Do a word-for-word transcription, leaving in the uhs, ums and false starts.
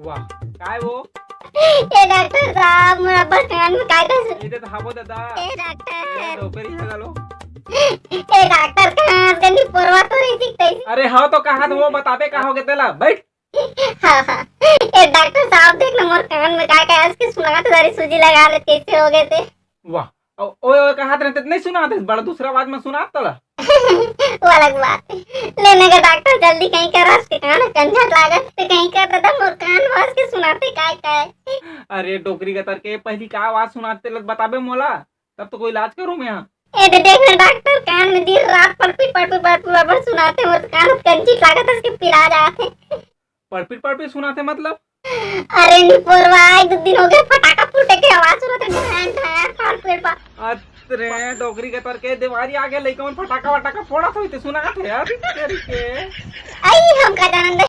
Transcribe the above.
वाह, काय वो? ए डॉक्टर साहब, मोर अब्बड़ कान में काय काय सुन- ए दे तो हावो दादा। ए डॉक्टर। ए डॉक्टर, कहाँ गंदी पोरवा तो रही थी तैसी। अरे हाँ, तो कहाँ तो वो बताबे का हो गए तेला, बैठ। हाँ, हाँ। ए डॉक्टर साहब, देख ना, मोर कान में काय काय आज के सुना तो सारी सूजी लगा ले, कैसे हो गए थे? वाह, ओ-, ओए, ओए, कहा रहते नहीं सुना थे, बड़ा दूसरा आवाज में सुना तला। वो अलग बात है। लेने का डॉक्टर जल्दी कहीं कर, आज के कान कंझट लागत, तो कहीं कर दादा, मोर कान में आज के सुनाते काय काय। अरे डोकरी का तर के पहली का आवाज सुनाते लग बताबे मोला, तब तो कोई इलाज करूँ मैं यहाँ। ए दे देख ना डॉक्टर, कान में दिन रात पड़पिट पड़पिट पड़पिट पड़पिट सुनाते, मोर कान कंझट लागत, आज के पिला जाते। पड़पिट पड़पिट सुनाते मतलब? अरे निपोरवा, एक दो दिन हो गए, फटाका फूटे के आवाज सुनत है, ढांय ढांय, फाड़ पेड़ पा। अरे डोकरी के तर के देवारी आगे लइका मन फटाका वटाका फोड़त होई ते सुनात है यार, तेरी के। आई हम का जानन दे,